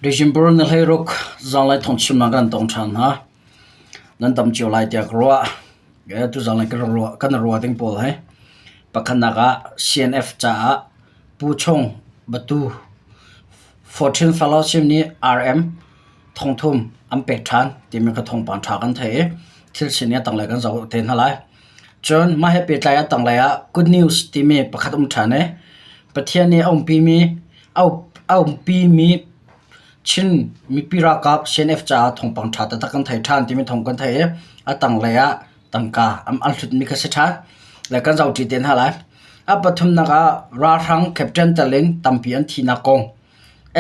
December ni 16 zanlei thawngchimnak kan tong ṭhan hna. Nan tam cio lai tiah ka ruah. Tu zanlei kan ruah ding pawl hi pakhatnak ah CNF caah Pu Chong Batu Fortune Fellowship nih RM thongthum an pek ṭhan timi kha thawngpang ṭha kan theih i thil sining a tanglei kan zoh te hna lai. Cun mah he pehtlai a tanglei ah Good News timi pakhat um ṭhan i Pathian nih a umpimi a umpimi Chin mipi ralkap CNF caah thawngpang ṭha taktak kan thei ṭhan timi thawng kan theih i a tanglei ah tangka an hlutmi kha si ṭhan. Le kan zohṭi te hna lai. A pathumnak ah ralhrang captain tel in tampi an thihnak kong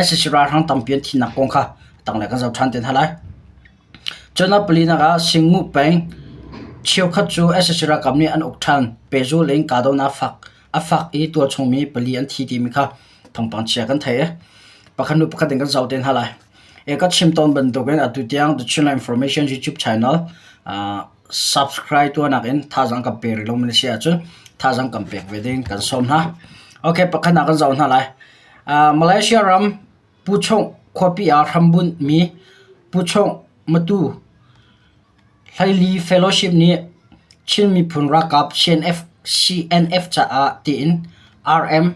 sac ralhrang tampi an thihnak kong kha tanglei kan zoh ṭhan te hna lai. Cun a palinak ah Singuh peng cheukhat cu sac ralkap nih an uk ṭhan. Pehzul in kahdohnak a fak i tualchungmi pali an thi timi kha thawngpang chia kan theih. Pakhat hnu pakhat in kan zoh te hna lai. Ka chim tawn bantukin atu tiang The Chinland Information YouTube channel subscribe tuahnak in thazaang kan pe rih lomi na si ahcun thazaang kan pek ve ding kan sawm hna. Okay, pakhat ah kan zoh hna lai. Malaysia ram Puchong khuapi ah hrambunhmi Puchong Matu Hleili Fellowship nih Chin miphun ralkap CNF, CNF caah tiin RM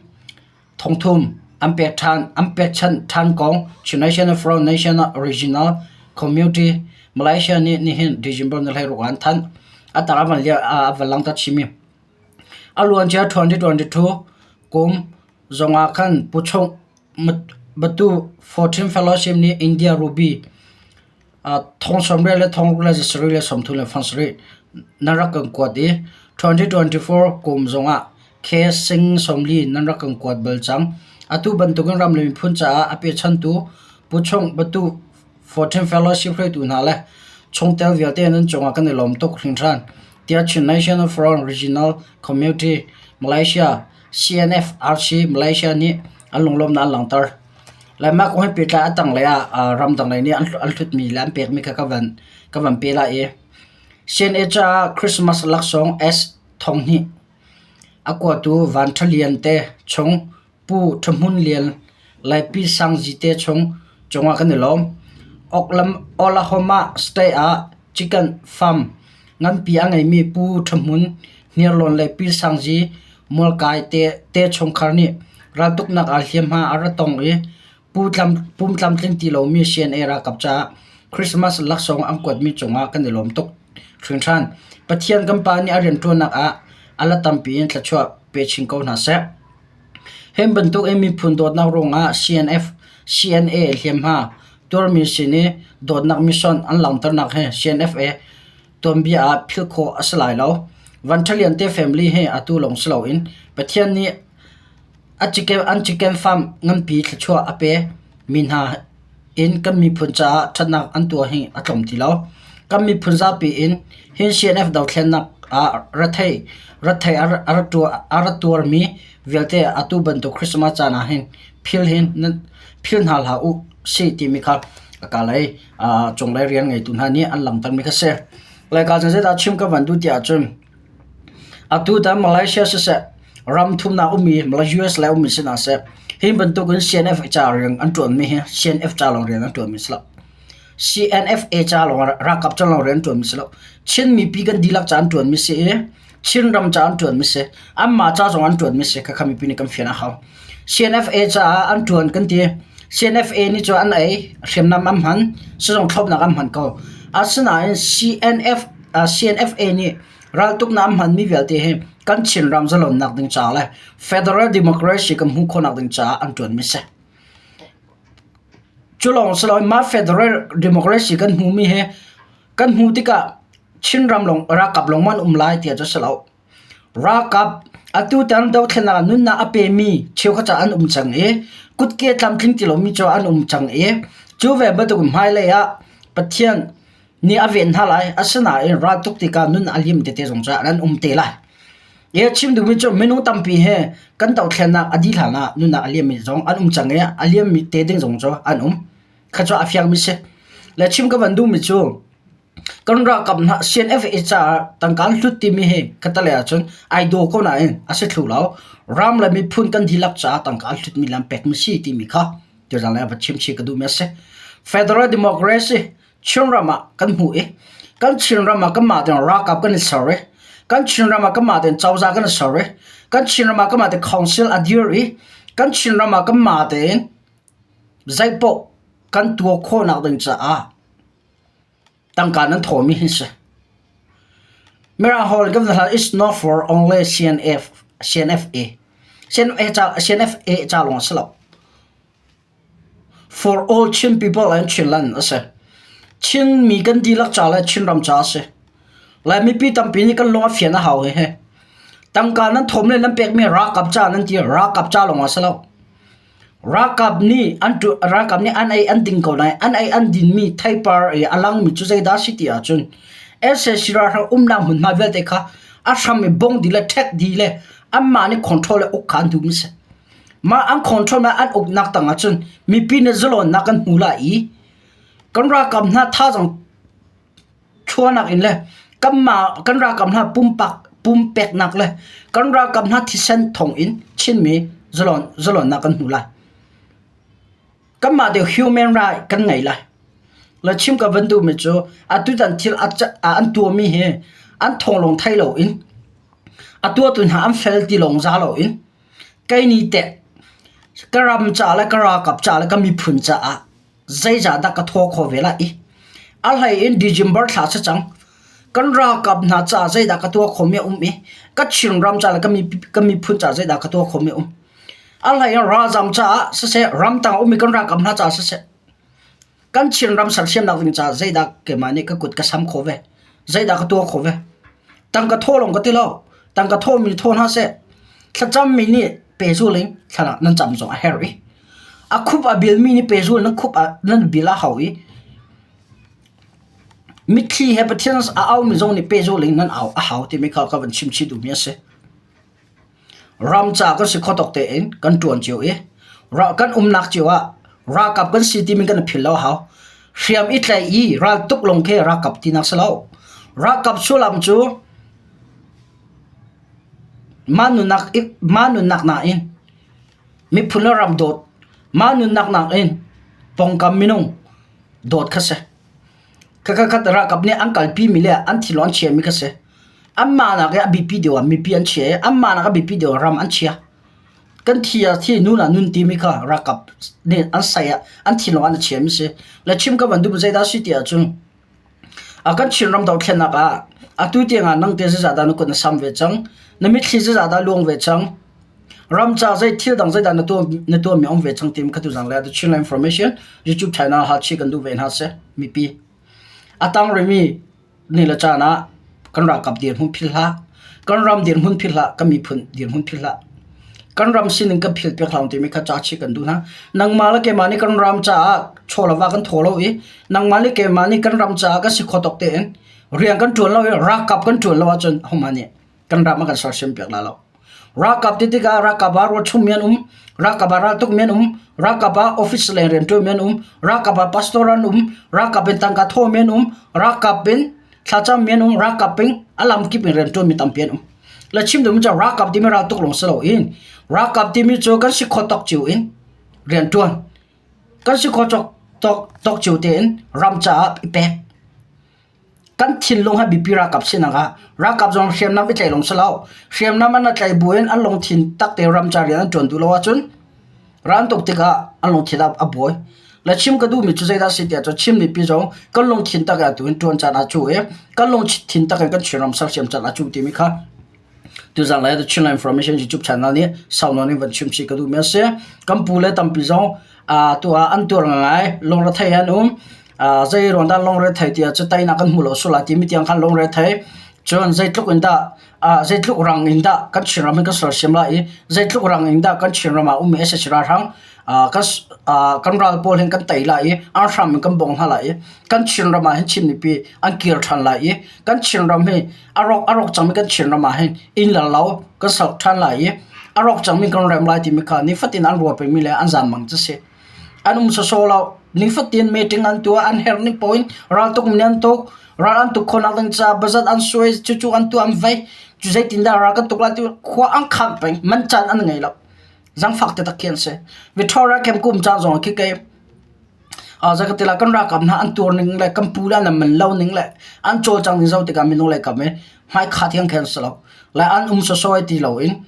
thongthum an pek ṭhan an pekchanh ṭhan kong Chin National Front National Regional Community Malaysia nih nihin December ni 16 ah an thanh. A tak a van a van langhter chihmi. A luancia 2022 kum zongah khan Puchong Batu Fortune Fellowship nih India Ruby thong 90 le thong ruk le zasarih le 30 le fang sarih nan rak kan kuat i 2024 kum zongah K sing 40 nan rak kan kuat bal cang. Atu bantukin ram le miphun caah a pechantu Puchong Batu Fortune Fellowship hruaitu hna le chungtel vialte nan cungah kan i lawm tuk hringhran tiah Chin National Front Regional Committee Malaysia CNFRC Malaysia nih an lunglawmnak an langhter. Le mah kong he pehtlai a tanglei ah ramdang lei nih an hlutmi le an pekmi kha ka van ka van pe lai i CNA caah Christmas laksawng S 2000 a kuatu Van Ṭha Lian te chung Pu Ṭha Hmun Lian le Pi Sang Zi te chung cungah kan i lawm. Oklahoma State ah chicken farm nganpi a ngeimi Pu Ṭha Hmun Hniarlawn le Pi Sang Zi Mualkai te chungkhar nih raltuknak ah hliamhma a ra tong i pum tlamtling ti lomi CNA ralkap caah Christmas laksawng an kuatmi cungah kan i lawm tuk hringhran. Pathian kan Pa nih a rianṭuannak ah a la tampi in thluachuah pe chin ko hna seh. Hi bantuk in miphun dawtnak ruangah CNF, CNA hliamhma tuarmi sin i dawtnak mission an langhternak hi CNFA tuanbia ah philh khawh a si lai lo. Van Ṭha Lian te family hi atu lawng si loin Pathian nih a chicken, an chicken farm nganpi thluachuah a pe mi hna in kan miphun caah ṭhatnak an tuah hi a tlawm ti lo. Kan miphun zapi in hin CNF dothlennak ah rethei rethei a ra tuarmi vialte atu bantuk Christmas caan ah hin phil hin phil hna hlah u sih timi kha ka lei cunglei rian ngeitu hna nih an langhtermi kha si. Laika cun zeidah chim ka van duh ti ahcun atu tan Malaysia siseh ram thumnak ummi US le ummi sinah seh hi bantukin CNF ca rian an ṭuanmi hi CNF ca lawng rian an ṭuanmi si lo. CNFA ca lawng ralkap ca lawng rian an ṭuanmi si lo. Chin mipi kan dihlak ca an ṭuanmi si i Chin ram ca an ṭuanmi si. Anmah ca zong an ṭuanmi si khakha mipi nih kan fian a hau. CNFA caah an ṭuan kan ti. CNFA nih cun an ei, hriamnam an hman, sizung thlopnak an hman ko. Asinain CNF, CNFA nih raltuknak an hmanmi vialte hi kan Chinram zalonnak ding ca le federal democracy kan hmuh khawhnak ding caah an ṭuanmi si. Cu lawng si loin mah federal democracy kan hmuhmi hi kan hmuh tikah Chinram lawng ralkap lawng man um lai tiah cu si lo. Ralkap atutan dothlennak ah nunnak a pemi cheukhat ca an um cang i kutke tlamtling ti lomi cu an um cang i cu ve bantuk hmailei ah Pathian nih a ven hna lai. Asinain raltuk tikah nun a lim tete zong cu an um te lai. I chim duhmi cu minung tampi he kan dothlennak a dih hlan ah nunnak a liammi zong an um cang i a liammi te ding zong cu an um. Kha cu a fiangmi si. Le chim ka van duhmi cu Kan ralkap hna CNFA caah tangka an hlut timi hi khatalei ahcun ai daw ko nain a si thlu lo. Ram le miphun kan dihlak caah tangka an hlutmi le an pekmi si timi kha. Tuzaan le va chim chih ka duhmi a si. Federal Democracy Chinram ah kan hmuh i kan Chinram ah kanmah tein ralkap kan i ser i kan Chinram ah kanmah tein cozah kan i ser i kan Chinram ah kanmah tein council a dir i kan Chinram ah kanmah tein zeipaoh kan tuah khawhnak ding caah tangka nan thawhmi hi si. Mirang holh kan hlat is not for only CNF, CNFA. CNFA ca, CNFA ca lawng a si lo. For all Chin people and Chinland a si. Chinmi kan dihlak ca le Chinram ca a si. Lai mipi tampi nih kan lung a fian a hau hihi. Tangka nan thawm le nan pekmi ralkap ca nan ti ralkap ca lawng a si lo. Ralkap nih an ṭu ralkap nih an ei an ding ko nain an ei an dinmi theipar i a langmi cu zeidah a si ti ahcun sac ralhrang umnak hmunhma vialte kha a hram i bong dih le ṭhek dih le anmah nih control le uk kha an duhmi a si. Mah an control le an uknak tang ahcun mipi nih zalawnnak kan hmu lai i kan ralkap hna thazaang Chuahnak in le kanmah kan ralkap hna pumpak pumpeknak le kan ralkap hna thisen thawng in Chinmi zalon zalonnak kan hmu lai. Kanmah deuh human right kan ngei lai. Le chim ka van duhmi cu atutan thil an tuahmi hi an thawng lawng thei loin a tuahtu hna an fel ti lawng za loin kei nih teh ka ram ca le ka ralkap ca le ka miphun caah zeizahdah ka thaw kho ve lai i a hlei in December thla si cang. Kan ralkap hna caah zeidah ka tuah khomi a um i ka Chinram ca le ka miphun caah zeidah ka tuah khomi a um. A hlei in ralzam caah siseh, ramtang a ummi kan ralkap hna caah siseh, kan Chinram sersiamnak ding caah zeidah keimah nih ka kut ka sam kho ve, zeidah ka tuah kho ve. Tangka thaw lawng ka ti lo. Tangka thawmi thaw hna seh. Thlacammi nih pehzul in thla nan cam zong a herh i a khup a bilmi nih pehzul nan khup ah nan bil a hau i mitthli he Pathian a aumi zong nih pehzul in nan au a hau timi kha ka van chim chih duhmi a si. Ram ca kan si kho tawk tein kan ṭuan cio i kan umnak cio ah ralkap kan si timi kan i philh lo a hau. Hriam i tlaih i raltuk lawng khi ralkap tinak si lo. Ralkap sullam cu mah nunnak mah nunnak nain miphun le ram dawt, mah nunnak nakin pawngkam minung dawt kha si. Khakha ralkap nih an kalpimi le an thil an chiahmi kha si. Anmah nak i a biapi deuh ah mipi an chia i anmah nak a biapi deuh ah ram an chia. Kan thi ah thi, nun ah nun timi kha ralkap nih an sai ah an thinlung ah an chiami si. Le chim ka van duh zeidah a si ti ahcun a kan Chinram dothlennak ah atu tiang ah nangte zeizah dah na kut na sam ve cang, na mitthli zeizah dah luang ve cang, ram ca zei thil dang zeidah na tuah na tuahmi a um ve cang timi kha tuzang le The Chinland Information YouTube channel hal chih kan duh ve hna seh mipi. A tang rimi ni le caan ah kan ralkap dirhmun philh hlah, kan ram dirhmun philh hlah, kan miphun dirhmun philh hlah. Kan ram sining kan philh piak hlah timi kha ca chih kan duh hna. Nangmah le keimah nih kan ram caah chaw le va kan thaw lo i nangmah le keimah nih kan ram caah kan si kho tawk tein rian kan ṭuan lo i ralkap kan ṭuan lo ahcun ahohmah nih kan ram a kan sersiam piak la lo. Ralkap ti tikah ralkap ah ruachum mi an um, ralkap ah raltuk mi an um, ralkap ah office leng rianṭuan mi an um, ralkap ah pastor an um, ralkap in tangka thaw mi an um, ralkap in thlacam mi an um, ralkap in a lamkip in rianṭuan mi tampi an um. Le chim duhmi cu ralkap timi raltuk lawng si loin ralkap timi cu kan si kho tawk cio in rianṭuan, kan si kho tawk tawk cio tein ram caah i pek. Kan thinlung hi biapi ralkap sinak ah ralkap zong hriamnam i tlaih lawng si lo. Hriamnam an tlaih buin an lungthin takte ramca rian an ṭuan duh lo ahcun ral an tuk tikah an lungthin a buai. Le chim ka duhmi cu zeidah a si tiah cun Chin mipi zong kan lungthin tak in atu hin ṭuan caan aa cu i kan lungthin tak in kan Chinram sersiam caan aa cu timi kha tuzaan le The Chinland Information YouTube channel nih sau nawn in van chim chih ka duhmi a si. Kan pu le tampi zong tu ah an tuar ngai lungrethei an um. Zei ruang dah lungrethei tiah cu teinak kan hmu lo sual lai timi tiang khan lungrethei. Cun zeitluk in dah zeitluk rang in dah kan Chinram hi kan sersiam lai i zeitluk rang in dah kan Chinram ah ummi sac ralhrang kan ral pawl hin kan tei lai i an hram in kan bawng hna lai i kan Chinram ah hin Chin mipi an kir ṭhan lai i kan Chinram hi a rawk a rawk cangmi kan Chinram ah hin inn le lo kan sok ṭhan lai i a rawk cangmi kan rem lai timi kha nifatin an ruah pengmi le an zaanmang cu a si. An um sawsawh lo. Nifatin meeting an tuah, an herh ning paoh in raltuk mi an tuk. Ral an tuk khawhnak ding caah bazat an suai, cucu an tuah an vei. Cu zeitindah ral kan tuk lai ti khua an khang peng. Man caan an ngei lo. Zangfak taktak khi an si. Victoria camp kum caan zong ah khi kei Zeikatila kan ralkap hna an tuar ning le kan pu le an man lo ning le an cawlcang ning zoh tikah minung lei kam i hmaikha thiang khi an si lo. Le an um sawsawh ti loin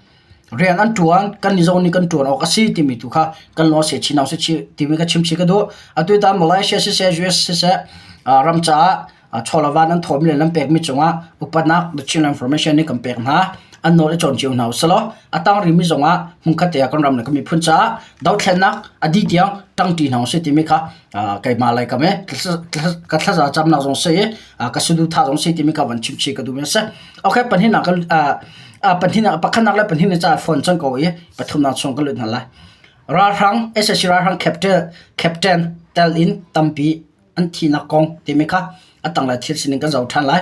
rian an ṭuan kan nih zong nih kan ṭuan awk a si timi tu kha kan lung a si chin si chih timi ka chim chih ka duh. Atu tan Malaysia siseh US siseh ram caah chawlava nan thawhmi le nan pekmi cungah upatnak The Chin Information nih kan pek hna. An nawl i cawn cio hna usih law a tang rihmi zongah hmunkhat te ah kan ram le kan miphun caah dothlennak a dih tiang ṭangṭi hna usih timi kha keimah lei kam i ka thlaza camnak zong si i ka saduhthah zong si timi kha van chim chih ka duhmi a si. Okay, pahnihnak pahnihnak pakhatnak le pahnihnak caah phone cang ko i pathumnak chung ka lut hna lai. Ralhrang SAC ralhrang captain captain tel in tampi an thihnak kong timi kha a tanglei thil sining kan zoh ṭhan lai.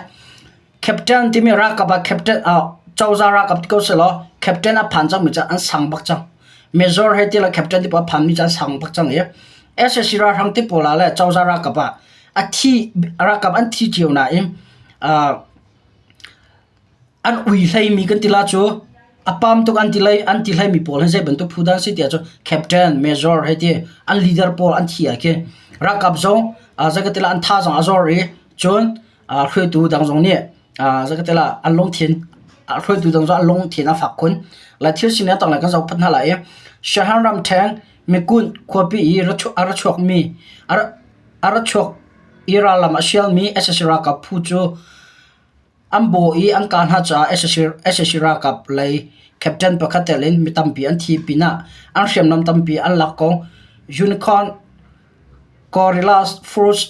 Captain timi ralkap ah captain ah cozah ralkap ti ko selaw captain a phan cangmi cu an sang bak cang. Major he ti le captain ti pawl a phanmi cu an sang bak cang i SAC ralhrang ti pawl ah le cozah ralkap ah a thi ralkap an thi cio nain uh, An ui hleimi kan ti la cu a pam tuk an ti lei an ti hleimi pawl hi zei bantuk phu dah an si tiah cun captain, major hei ti an leader pawl an thi ah khin ralkap zong zei ka ti la an tha zong a zor i cun hruaitu dang zong nih zei ka ti la an lungthin hruaitu dang zong an lungthin a fak khun. Le thil sining a tanglei kan zoh phot hna lai i Shan ramṭhen Mikun khuapi i a ra chuakmi a ra chuak i rallam a sialmi sac ralkap phu cu An baw i an kah hna caah sac ralkap lei captain pakhat tel in mi tampi an thi pinah an hriamnam tampi an lak ko. Unicorn Guerrilla Force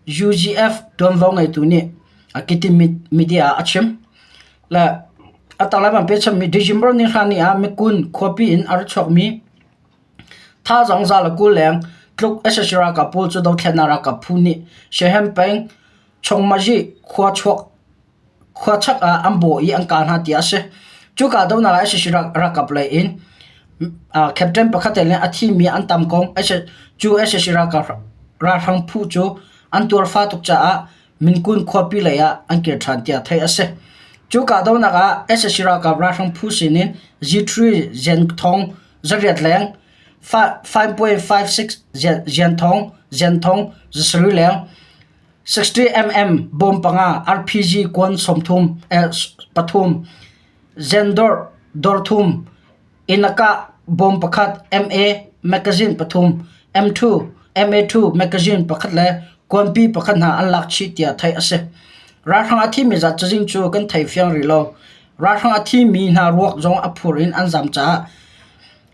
UGF ṭuanvo ngeitu nih Kiti media ah a chim. Le a tanglei van pechanmi December ni hra ni ah Mikun khuapi in a ra chuakmi thazaang za le 20 leng tluk sac ralkap pawl cu dothlennak ralkap phu nih Shehem peng Chongmazi khua chak ah an bawh i an kah hna ti a si. Cu kahdohnak ah sac ralkap lei in captain pakhat le a thimi an tam kong cu sac ralhrang phu cu an tuarfa tuk caah Minkun khuapi lei ah an kir ṭhan tiah theih a si. Cu kahdohnak ah sac ralkap ralhrang phu sinin G3 Zenthong zariat leng 5.56 Zenthong Zenthong zasarih leng 60 mm bawm panga RPG kuan 30 pathum, Zendor dor thum, Innakah bawm pakhat, MA magazine pathum, M2, MA2 magazine pakhat le kuanpi pakhat hna an lak chih tiah theih a si. Ralhrang a thimi zat cazin cu kan thei fiang rih lo. Ralhrang a thimi hna ruak zong a phur in an zam caah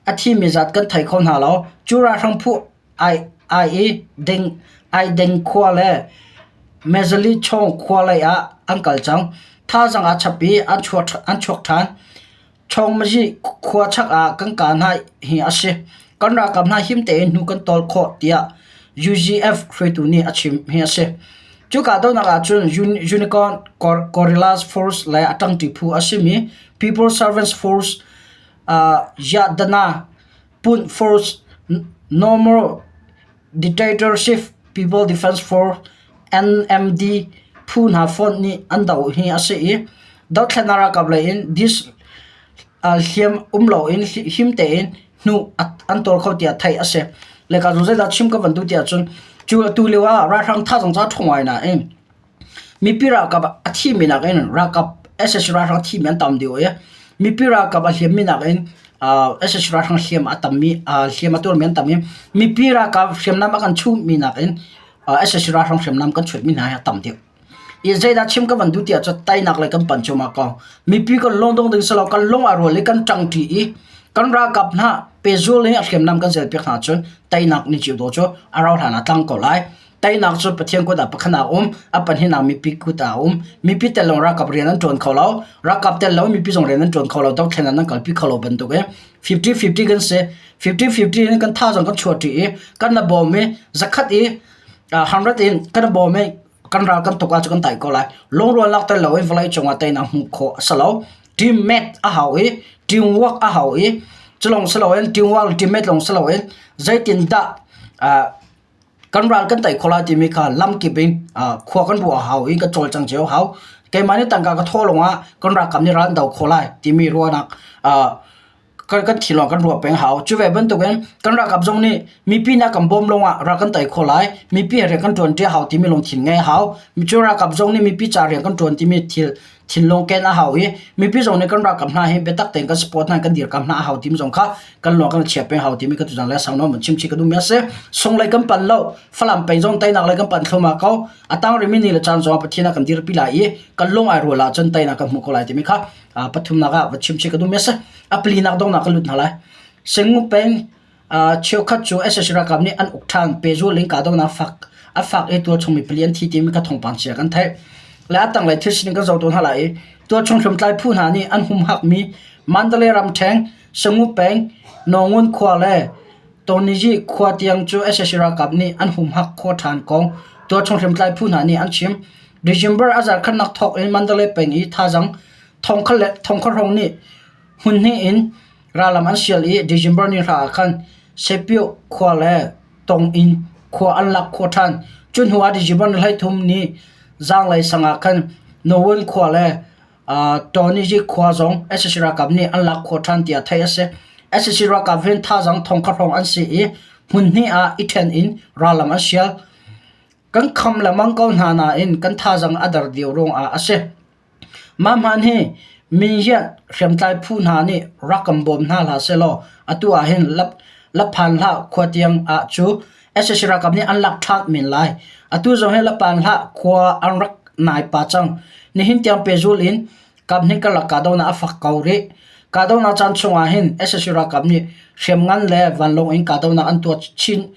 a thimi zat kan thei kho hna lo. Cu ralhrang phu Ai deng khua le Mezalichawng khua lei ah an kal cang. Thazaang aa chap i an chuak ṭhan. Chawngmazi khua chak ah kan kah hna hi a si. Kan ralkap hna him tein hnu kan tawl khawh tiah UGF hruaitu nih a chim hi a si. Cu kahdohnak ahcun Unicorn Guerrillas Force le a ṭangṭi phu a simi People Servants Force, Yadana Punt Force, No More Dictatorship, People Defense Force, NMD phu hna fonh nih an doh hi a si i dothlennak ralkap lei in dis hliam um loin him tein hnu an tawl kho tiah theih a si. Le ka zung zeidah chim ka van duh tiah cun cu atu lio ah ralhrang thazaang ca ṭhawng ngai nain Mipi ralkap a thimi nakin ralkap sac ralhrang a thimi an tam deuh i mipi ralkap a hliammi nakin sac ralhrang hliam a tammi hliam a tuarmi an tam i mipi ralkap hriamnam a kan chuhmi nakin sac ralhrang hriamnam kan chutmi hna hi a tam deuh. I zeidah chim ka van duh ti ahcun teinak lei kan panh cuahmah ko. Mipi kan lung dong ding si lo, kan lung aa rual i kan ṭangṭi i kan ralkap hna pehzul in hriamnam kan zelpiak hna ahcun teinak ni cio dawh cu a rauh hlan ah tlang ko lai. Teinak cu Pathian kut ah pakhat ah a um, a pahnihnak mipi kut ah a um. Mipi tel lo ralkap rian an ṭuan kho lo. Ralkap tel lo mipi zong rian an ṭuan kho lo. Dothlen an kalpi kho lo bantuk i 50-50 kan si. 50-50 in kan thazaang kan chuahṭi i kan na bawm i zakhat i 100 in kan na bawm i kan ral kan tuk ahcun kan tai ko lai. Lungrualnak tel lo in vawlei cungah teinak hmuh khawh a si lo. Teammate a hau i teamwork a hau i cu lawng si loin teamwork le teammate lawng si loin zeitindah Kan ral kan tei kho lai timi kha lamkip in khua kan ruah a hau i kan cawlcang cio a hau. Keimah nih tangka ka thawh lawngah kan ralkap nih ral an do khawh lai timi ruahnak. Kan thinlung kan ruah peng hau. Cu ve bantukin kan ralkap zong nih mipi nih a kan bawm lawngah ral kan tei khawh lai. Mipi he rian kan ṭuan ṭi a hau timi lungthin ngei a hau. Cu ralkap zong nih mipi ca rian kan ṭuan timi thil thinlung ken a hau i mipi zong nih kan ralkap hna hi biatak tein kan support hna kan dirkamh hna a hau timi zong kha kan lung kan chia peng hau timi ka tuzan le sau nawn chim chih ka duhmi a si. Sunglei kan pan lo. Falam peng zong teinak lei kan pan thluahmah ko. A tang rimi ni le caan zong ah Pathian a kan dirpi lai i kan lung ai rual ahcun teinak kan hmuh ko lai timi kha pathumnak ah va chim chih ka duhmi a si. A palinak donghnak ka lut hna lai. Sengu peng cheukhat cu sac ralkap nih an uk ṭhan. Pehzul in kahdohnak fak a fak i tualchung mi pali an thi timi kha thawngpang chia kan theih. Le a tanglei thil sining kan zoh tawn hna lai i tualchung hriamtlai phu hna nih an humhakmi Mandalay ramṭheng Sengu peng Nawngun khua le Tawniji khua tiang cu sac ralkap nih an humhak khawh ṭhan kong tualchung hriamtlai phu hna nih an chim. December a zarkhatnak thawk in Mandalay peng i thazaang thongkhat le thongkhat hrawng nih hmunhnih in rallam an sial i December ni hra ah khan Sepio khua le Tonginn khua an lak khawh ṭhan. Cu hnu ah December ni 13 ni zaanglei sang ah khan Nowin khua le Tawniji khua zong sac ralkap nih an lak khawh ṭhan tiah theih a si. Sac ralkap hin thazaang thongkhat hrawng an si i hmunhnih ah i ṭhen in rallam an sial. Kan kham lengmang ko hna nain kan thazaang a der deuh ruangah a si. Mah hmaan hi mingiat hriamtlai phu hna nih rak kan bawm hna hlah sehlaw atu ah hin Laphan hlah khua tiang ah cu sac ralkap nih an lak ṭhan men lai. Atu zong hi Laphan hlah khua an rak nai pah cang. Nihin tiang pehzulh in kaphnih karlak kahdohnak a fak ko rih. Kahdohnak caan chung ah hin sac ralkap nih hriamngan le vanlawng in kahdohnak an tuah chin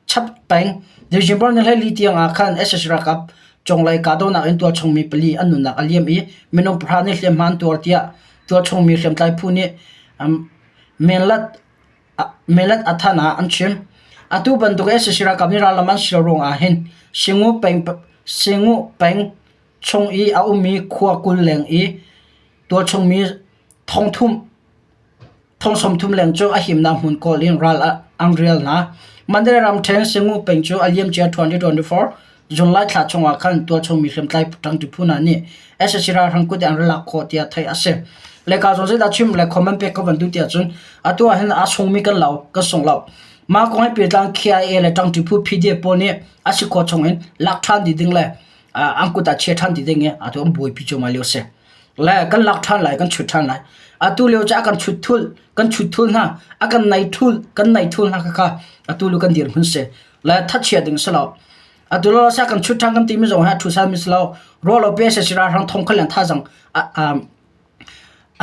chap peng. December ni 14 tiang ah khan sac ralkap conglei kahdohnak in tualchungmi pali an nunnak a liam i minung pahra nih hliamhma an tuar tiah tualchungmi hriamtlai phu nih Melat Athan ah an chim. Atu bantuk sac ralkap nih rallam an sial ruang ah hin Singu peng Singu peng chung i a ummi khua 20 leng i tualchungmi thongthum Thong 30 leng cu a himnak hmun kawl in ral an rial hna. Mandalay ramṭhen Singu peng cu a liamcia 2024 July thla chungah khan tualchung mi hriamtlai ṭangṭi phu hna nih sac ralhrang kut in an rak lak khawh tiah theih a si. Le ka zong zeidah chim le comment pek ka van duh tiah cun atu ah hin aa sungmi kan lo kan sung lo. Mah kong he pehtlai KIA le ṭangṭi phu PDF pawl nih a si khawh chung in lak ṭhan dih ding le an kut ah chia ṭhan dih ding i atu an buaipi cuahmah lio a si. Le kan lak ṭhan lai kan chut ṭhan lai atu lio cu a kan chut thul kan chut thul hna a kan nai thul kan nai thul hna khakha atu lu kan dirhmun si le thachia ding si lo atu lo sa kan chut ṭhan kan timi zong hi a thu sal mi si lo rualo pe se sira hrang thong khal tha zang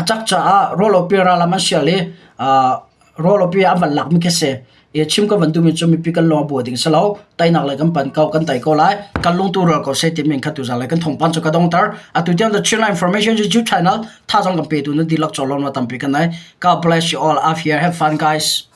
a cak caah rualo pe ra lam an sial i rualo pe an van lak mi khi si I chim ka van duhmi cu mipi kan lung a bua ding si lo. Teinak lei kan pan ko, kan tei ko lai. Kan lung tu ral ko seh timi in kha tuzan lei kan thawngpang cu ka dongter. Atu tiang The Chinland Information YouTube channel thazang kan petu nan dihlak cawlawm na tampi kan nei. God bless you all. Out here. Have fun guys.